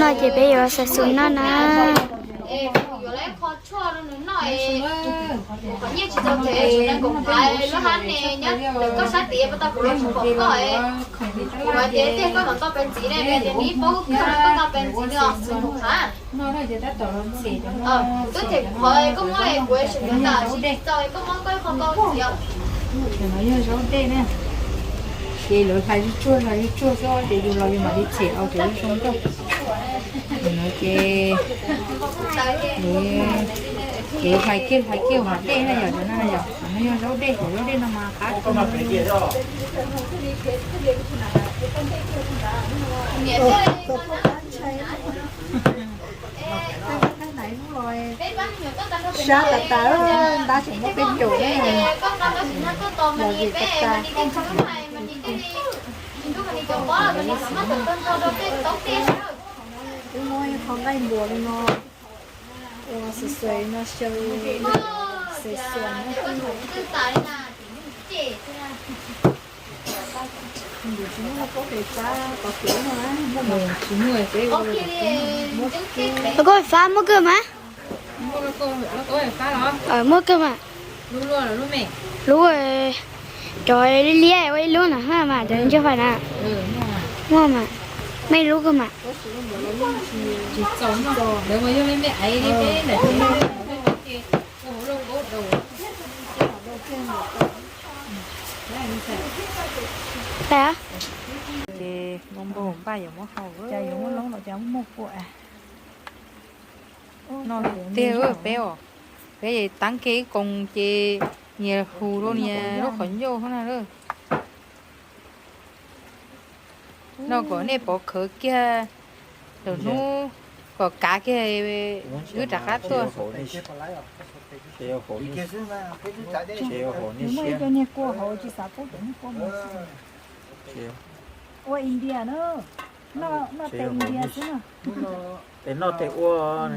Ces peb yuav xav xus noj na. Qhov nyiaj tsis tau them, tsis tau kom pais lub hab ne nyob ntawm koj sab tid, puas tau kuv los tsis pom koj. Kuv hais tias tiag koj mam npaj peev ntxiv ne, tias nws paub koj npaj peev ntxiv nws os, xwb mus qhav. Kuv twb them kuv qhov koj muab kuv es tseem yuav tas, tsis txaus koj muab koj qhov koj ntxiv os. Ces lawv hlais zuj tsuag hlais zuj tsuag xwb ces yus los yus mam li them os, cov zoo nkauj. Ces, ces hlais kiag hlais kiag hauv dej na yom, cov no yog zaub dej, cov zaub dej no mas qab kawg. Sab tas tas, ntab tseem muab peb caum, los zem tas tas. Wb muab ib qho nqaij npuas li no ua xuas xuas no xyaw, xuas xuas na. Tsis muaj lauj kaub fais fab, tsis muaj, lauj kaub fais fab muaj kawg mas. Muaj kawg mas. Lub, cov liab liab ua ib lub na mas cov ntsuag fais na. Muaj mas, muaj ib lub kawg mas. Ces npau npau npaj yuav muab hau, cas yuav muab loob los cas muaj kua. Noj tiag peb os, peb taab kiag ib koos ces nyias hu rau nyias lub qhov ncauj na. Noj kom nej pov khawv kiag, lwm hnub kom kav kiag wb rov qab tuaj. Ua India na, noj tes India xwb na. Tes noj tes ua.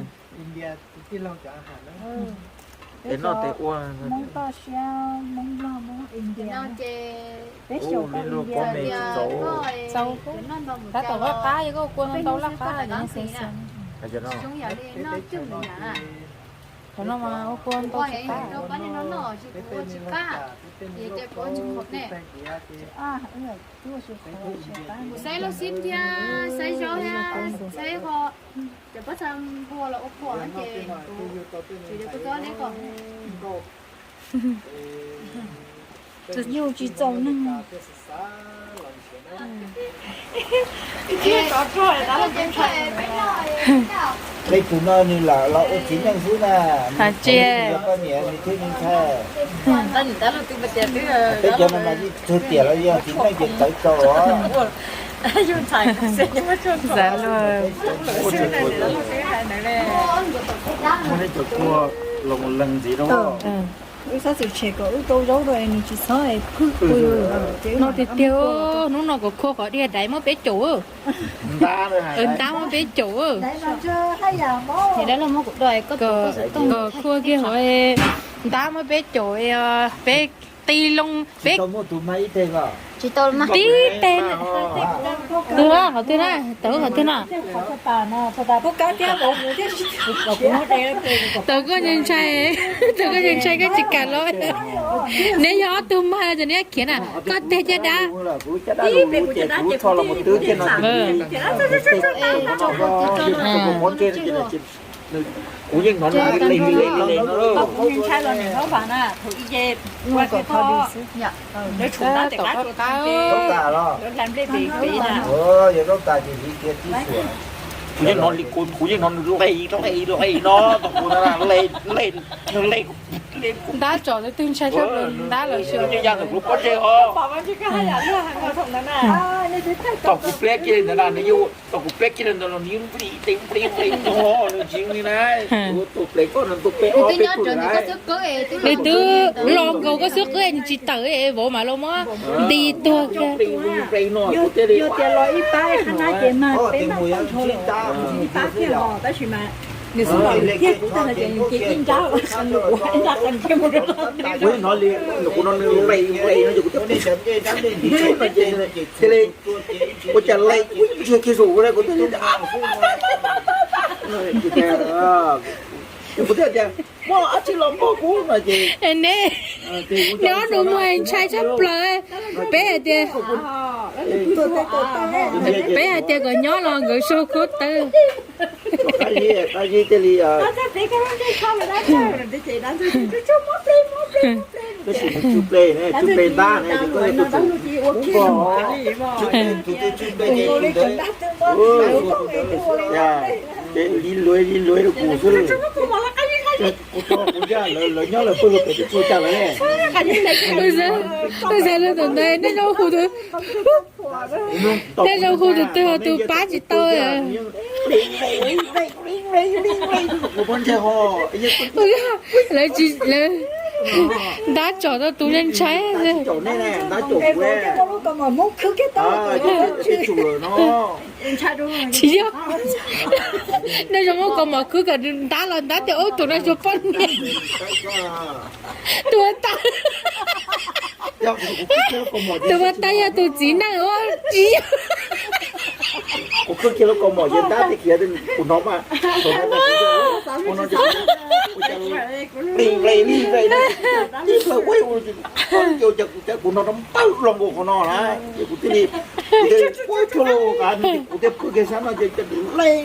Tes noj tes ua. Hmoob toj siab, Hmoob Nplog, Hmoob India. Peb xyaum koj India. Tab tom qab qab, yog koj kua ntau laj qab. Cov no mas ua kua ntau tsis qab. Kuv saib lub xib thiab saib zaub thiab saib ho cov pob txha npua los ua kua ces kuv tsis tau ne ko. Yug tsis txaus neeg. Peb tus no nws lam los ua txiv neej xwb na. Hais tias poj niam nws thiab nws ntxhais. Peb cov no mas yeej txug tiam los yog txiv neej ces txawv txaus os. Xav luag. Muaj nej cov kua los mus leeg ntxiv rau. Wb xav xwm tshem kom wb tau zaub rau nws tsis txhob phwj. No tiag tiag, hnub no kom khua qhov diag daiv muab peb caum. Ntab muab peb caum. Kom khua kiag hov, ntab muab peb caum, peb ti loo peb. Tib teg. Qhov twg na, tawv qhov twg na. Tawv koj ntshai ntshai, tawv koj ntshai ntshai koj tsis kam los. Neb yog ob tug mag ces neb khiav na, koj teg caj dab. Kuv yeej hnov nws le le le le no. Yog zaub tas ces hliv kiag tib suam. Kuv yeej hnov nws le le le no, le le le. Ntab tsom twg ntshai sab plaws ntab los xyov. Tom kuv pliab kiag li ntawd na, nws yeej, tom kuv pliab kiag li ntawd los nws yeej npli npli npli npli no, nws tsis li na. Tus pliab koj no tus peb ob peb tug na. Nws twb los nkaus koj xub qwb nws tsis tawm, vauv mas los muab nti tuag kiag. Yog tias los ib pab qhab nab ces mas peb noj tag nrho lawm, ib pab kiag los tab sis mas Nws xub los thiab kuv tag no ces nws cia ib nrab, nws ua ib nrab qee kiag mus rau. Kuv hnov li, kuv hnov nws lei lei no ces kuv thiaj li, ua cas lei kuv tsis kiag zus kuv thiaj li, kuv thiaj tias, muaj dab tsi los npog kuv no ces, ne, neb ob nus muag ntshai tshaj plaws. Peb hais tias, peb hais tias kom nyob los nkawd sau khaub tawb. Tab sis nws tsw ple, tsw ple ntab ne, koj tus, kuv li luav li luav rau kuv xwb. Kuv tso kuv ncaj lawv, lawv nyob lawv pw pem twb tsis ua cas lawm ne. Tus xav lus tom ntawd nej zoo hu tus, nej zoo hu tus twg tus pab tsis tau. Lawv tsis, lawv ntab tsom tau tus ntshai ntshai. Tsis yog, nej zoo muab kaus mom khwb kom ntab los ntab tias ub tus no yog poj niam. Tus ua tau, tus ua tau yog tus txiv neej ua tsis yog. Kuv khwb kiag lub kaus mom ces ntab tias khiav, kuv hnov mas, kuv hnov li li li, tib plaws ua, kuv hnov npawg hlo nkaus qhov no na, ces kuv thiaj li, kuv thiaj li ua tsuag los, kuv thiaj pw kiag sab no ces lei,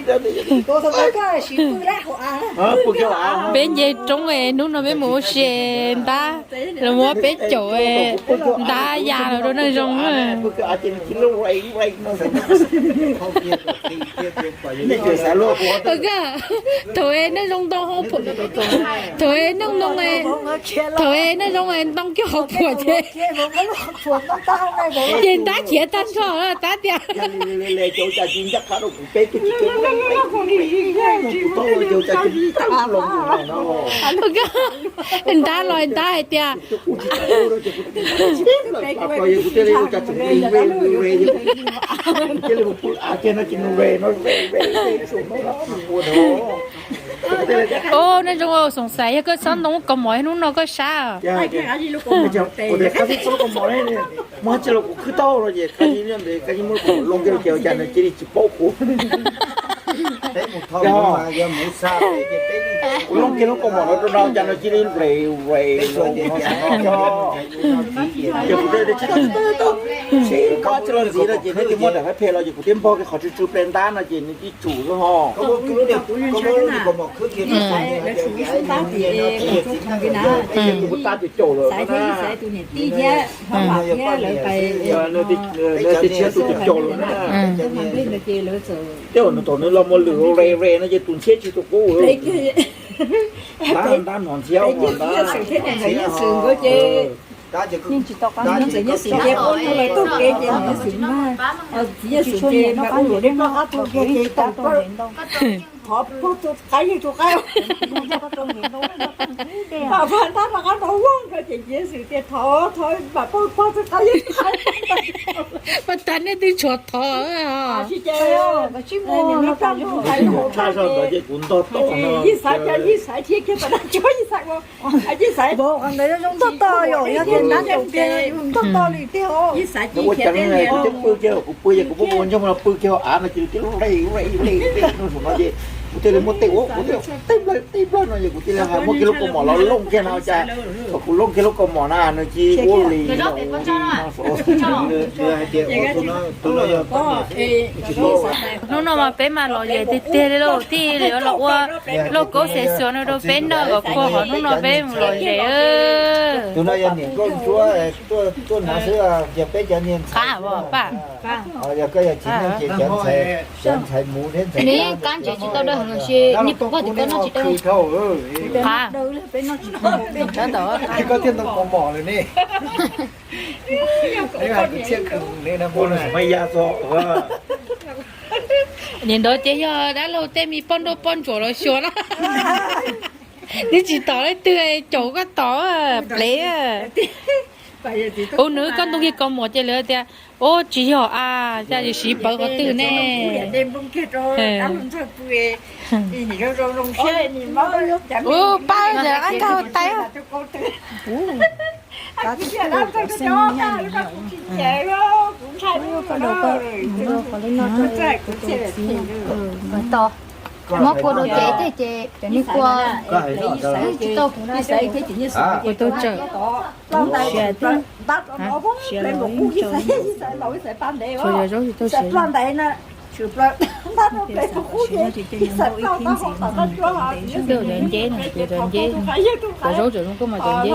pw kiag av. Peb nce roob es hnub no peb mus ua si ntab, los muab peb caum ntab ya los rau neej zoo. Thaum neej zoo ntoo, thaum neej zoo, thaum neej zoo ntoo kiag hauv phuam ces, ces ntab khiav tag nrho tab tias. Ntab los ntab hais tias, o, neej zoo, xoom xais yog koj xob ntoo kaus mom hnub no koj sab. Muab tsi los kuv khwb tau no ces, kuv looj kiag lub kaus mom no ces cia li tsis paub kuv. Kuv looj kiag lub kaus mom no rau no cas no cia li nres nres no. Ces kuv thiaj tsis tau, tsis tau, tsis tau, tsis tau, tsis tau, tsis tau ntxiv no ces nws thiaj muab daim phab phem los ces kuv thiaj npog kiag qhov tsw tsw ple ntab no ces nws thiaj tsum xwb ho. Kuv tab caum caum lawm, nws tias tshiab tus caum caum lawm na. Tej zaum nws thaum nws los mus lwm re re no ces tus ntxhiab tsis tus qub. Ntab, ntab hnov ntxhiab ho ntab. Thov pog tus qaib yeej tus qaib, mam pog ntab rov qab nrov ua nkaus ces Ntsiav Xwm tias thov, thov mam pog pog tus qaib yeej tus qaib. Pas tas nej twb tshuav thov. Tshaj zog ntawd ces kuv ntog toj no. Yeej xaiv, yeej xaiv thiab kiag pas dab tsuag yeej xaiv ua, yeej xaiv ntog toj yom, yog tias ntab caum tiag yus ntog toj li tiag. Yeej xaiv ua cas ne, kuv twb pw kiag, kuv pw ces kuv pw ua ntsoog no pw kiag hauv av no ces nws twb lub re re re no ces kuv thiaj li muab tej ua, kuv thiaj tej nplawg tej nplawg no ces kuv thiaj li hais muab kiag lub kaus mom los looj kiag no cas, thaum kuv looj kiag lub kaus mom na nws cia ua li no. Hnub no mas peb mas lom zem tiag tiag li lauj, tij li los ua lauj kaub xes xuas no rau peb noj kom khuv hov, hnub no peb mus lom zem. Tus no yog niam nkauj ntsuab tuaj hnav xwb, yog peb cov niag ntxhais, yog koj yog txiv neej ces cov ntxhais, cov ntxhais muv thiab ntxhais, neb qab ntsev tsis tau dawb heev los sis nej pom tias koj noj tsis dawb. Koj thiaj ntoo kaus mom lawm ne. Nim ntawd ces yog dab laug tej me poj nrauj poj ntsuam los xyuas na. Neb tsis tom leej twg caum koj tom plev. Ua nws koj ntoo kiag kaus mom ces lawv tias, ub, tsis yog a, cas yus siv pawv qhov twg ne? Ub, pab yog ab nkag hauv tais. Muab kua rau cev thiab ces cov niag kua, kua tau tsawm. Siav thiab, siav los ib tso, tsuas yog zaub tsis tau siav. Cov nceb no, cov nceb, cov zaub tseem zoo nkauj mas cov nceb.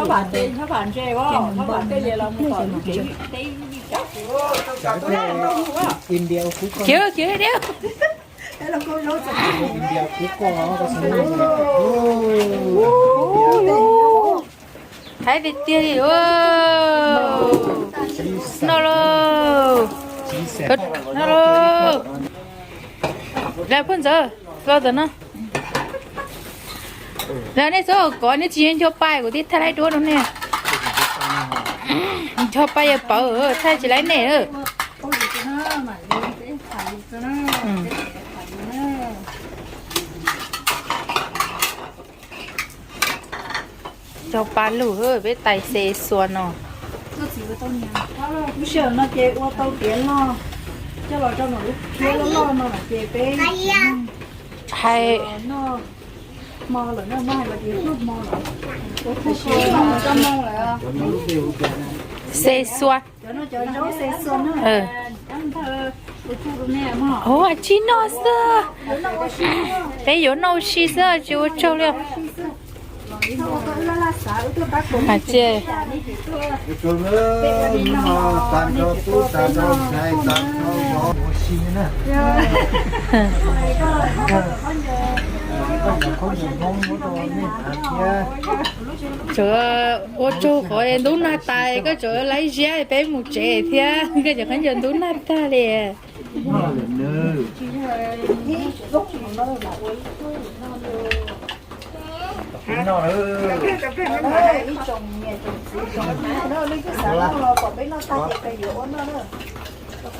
Khiav, khiav, khiav. Haib tiag tiag li. Noj lauj, noj lauj. Los phooj ywg, los ntawm no. Los nej txhob kov, nej tsis nco pa kuv twb thaij laib duab rau nej. Nco pa yawg Pawv thaij tsis laib nej. Cog pa lug peb tais xe xuas no. Lub sij hawm no ces ua tau tiav loj coj los rau nram lub phiab loj loj no ces peb hais noj hmo lawm, noj hmo hais tias hnub hmo lawm. Ua tib si noj txoj hmoo lawm. Xe xuas. Cov no cov zaub xe xuas na. Ua tsis noj xwb. Peb yuav noj ua si xwb tsis ua tsaug li. Hais tias tsuas ua tsaug qhov ntub nag tas koj tsuas laib ziab peb mus tsev thiab koj cov khaub ncaws ntub nag tag li.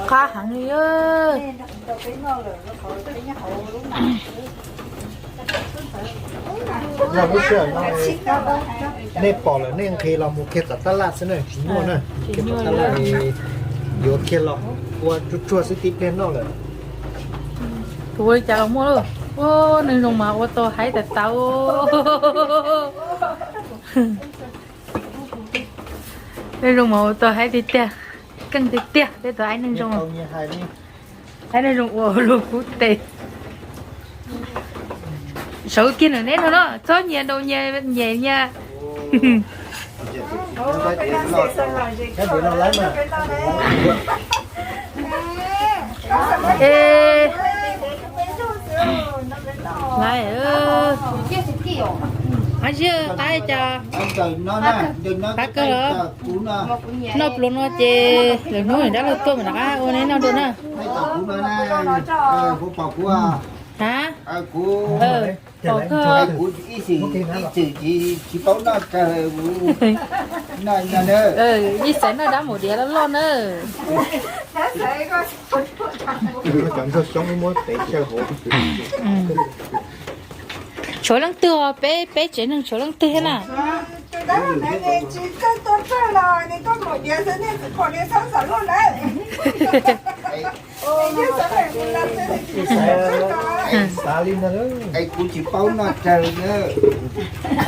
Qab heev li. Yog lub sij hawm no nej pom lawm nej nqhis los mus kiag tom tab laj xwb na, tsis nyuaj na, kiag tom tab laj, yuav kiag los ua tsuag tsuag xwb tib pliag noj lawm. Tus ua li cas los muaj lauj. Ua neeg zoo mas ua tau haib tas tas. Neeg zoo mas ua tau haib tiag tiag, keej tiag tiag peb tus aib neeg zoo. Aib neeg zoo ua luag kub tes. Sawv kiag nram neb no no, txhob nyias nraus nyias nyem nyias. Ab, ziag qab cas? Qab kawg los? Noj pluas no ces lwm hnub dab laug tuaj mam rov qab ua neb noj dua na. Ha? Pom kawg. Ib xav noj dab maum diav loj loj na. Tshuav leej twg os, peb peb tsev neeg tshuav leej twg thiab na?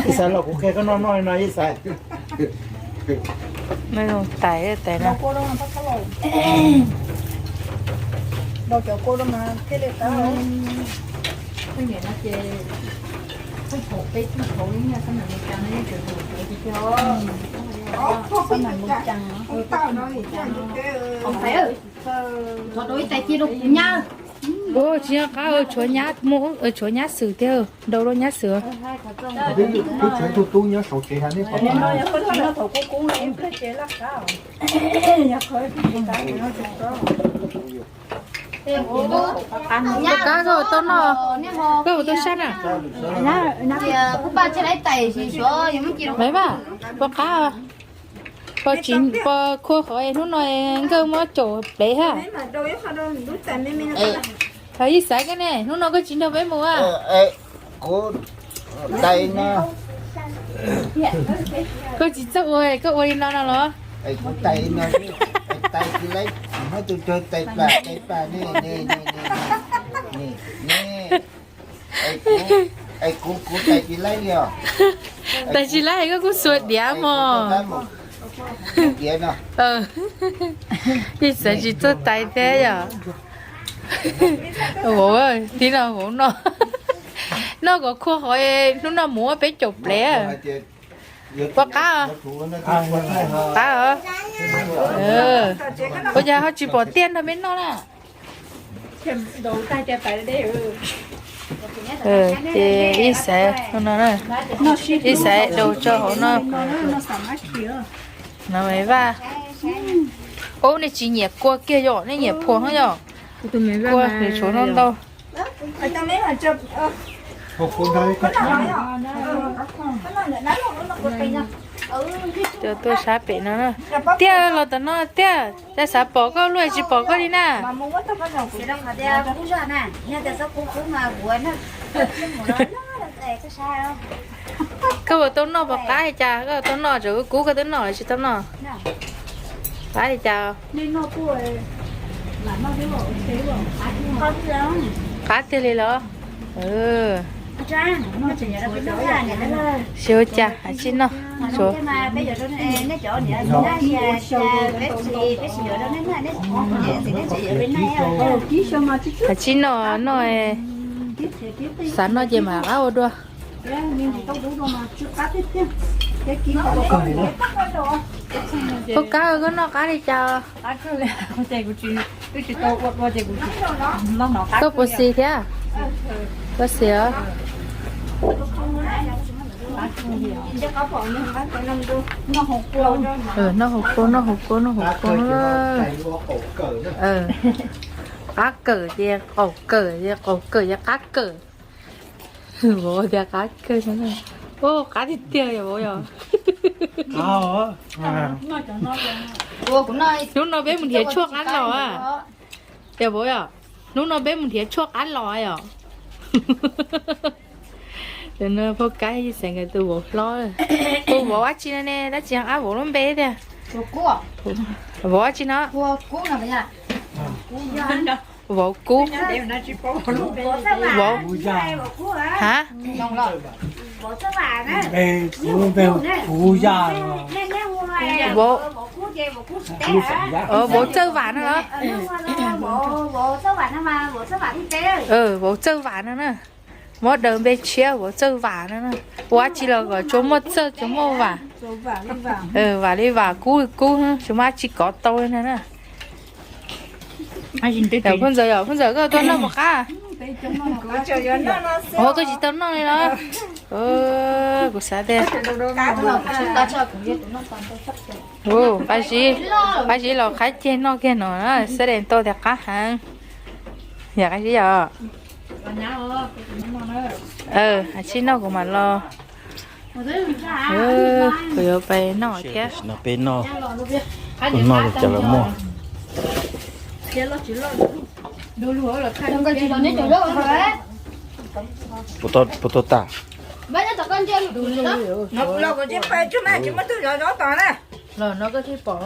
Ib xav los kuv qhia koj noj noj no ib xav. Tais tais no. Ua tsis nco qab, tshuav nyab mus, tshuav nyab xwm thiab, nrau rau nyab xwm. Kab koj tau noj, koj tau sab na. Maiv Vaj, pos qab, pos tsis, pos khua qhov hnub no nkawj muab caum plev hab. Ib xaiv koj ne, hnub no koj tsis nrog peb mus a? Kuv tais no. Koj tsis txawj ua, koj ua li no no los? Kuv tais no, tais tsis laib, muab tus rog tais pam tais pam ne, ne, ne, ne, ne. Es kuv, kuv tais tsis laib li os. Tais tsis laib koj kuj xuas diav mog. Diav no. Ib xaiv tsis txawj tais thiab yom. Vauv, tib no vauv noj, noj kom khua qhov hnub no mus ua peb caum plev. Pom qab, qab os. Ua cas ho tsis pom tiaj nrog peb noj na? Ces ib xaiv no, ib xaiv daus tso hauv no. No vaj. Ub, nej tsis nyiam kua kiag yom, nej nyiam phuas yom? Kua nws tshuav no ntau. Tuaj sab pem no na. Tiaj los tom no tiaj, cas xav pom koj luaj tsis pom koj li na. Koj puas tau noj pom qab li cas, koj tau noj tseem kub koj twb noj tsis tau noj. Qab li cas? Qab tiag li los? Tsis ua cas, tsib noj. Tsib noj, noj, xav noj ces mam qab ua dua. Koj kab, koj noj qab li cas? Koj puas xis thiab? Koj xis os. Noj hauv kua, noj hauv kua, noj hauv kua. Qab kawm ces qaum kawm, qaum kawm ces qab kawm. Vauv tias qab kawg. Ub, qab tiag tiag yog vauv yog. Hnub no peb mus nrhiav tshuaj qab los a. Yog vauv yog, hnub no peb mus nrhiav tshuaj qab los yom. Phauj Kab xeem nkawd tus vauv hlob. Tus vauv dab tsi no ne, dab tsi ab vauv lub npe tiag? Vauv dab tsi no? Vauv Kub. Vauv, ha, vauv, vauv Txawj Vam no los? Vauv Txawj Vam no na. Muab daws npe tshiab vauv Txawj Vam no na. Ua dab tsi los kom tsuas muaj txawj tsuas muaj vam. Vam li vam, kub li kub, tsis muaj dab tsi kov tau li no na. Phauj Ntxawm yog, Phauj Ntxawm koj tau noj puas qab? Ua koj tsis tau noj li los? Kuv xav tias, Qab Zib los qab ceg noj kiag no na, xab dees tau tias qab heev. Yog qab Zib yog. Ab tsi noj kuv mam los. Kuv yuav pais noj thiab. Peb noj, kuv noj li cas los muaj. Puas tau tas? Los no koj thiaj pom.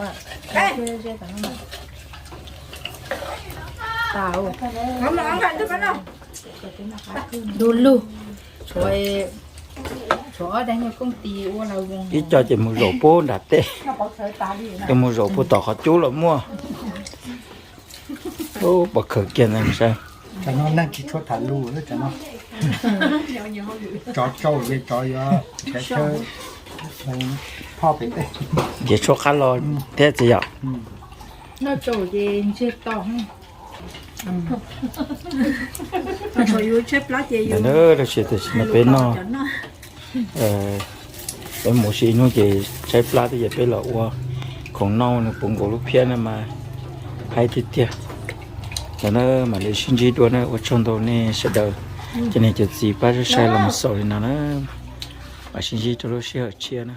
Du lug, tshuav ob daig nyuag kooj tis ua lawv voos. Ib co ces mus zaum puag nram tej, ces mus zaum puag tom qhov cub los muaj. Ub, pom khawm kiag ntawd saib. Cov no neeg tsis tshua tham lus, cov no tsov tsau ces tsov yuav nrhiav chaw phoj pem tej. Ces tshuab qab los thiab txiv yom. Tam sim no peb noj, peb mus ib hnub ces tshaib plab thiab ces peb los ua khoom noj nws puv nkaus lub phiab na mas haib tiag tiag. Ntawd na mam li sib ntsib dua na, ua tsaug ntau nej sawv daws cov niam cov txiv pab saib los mus xaus li no na. Mam sib ntsib rau lub sij hawm tshiab na.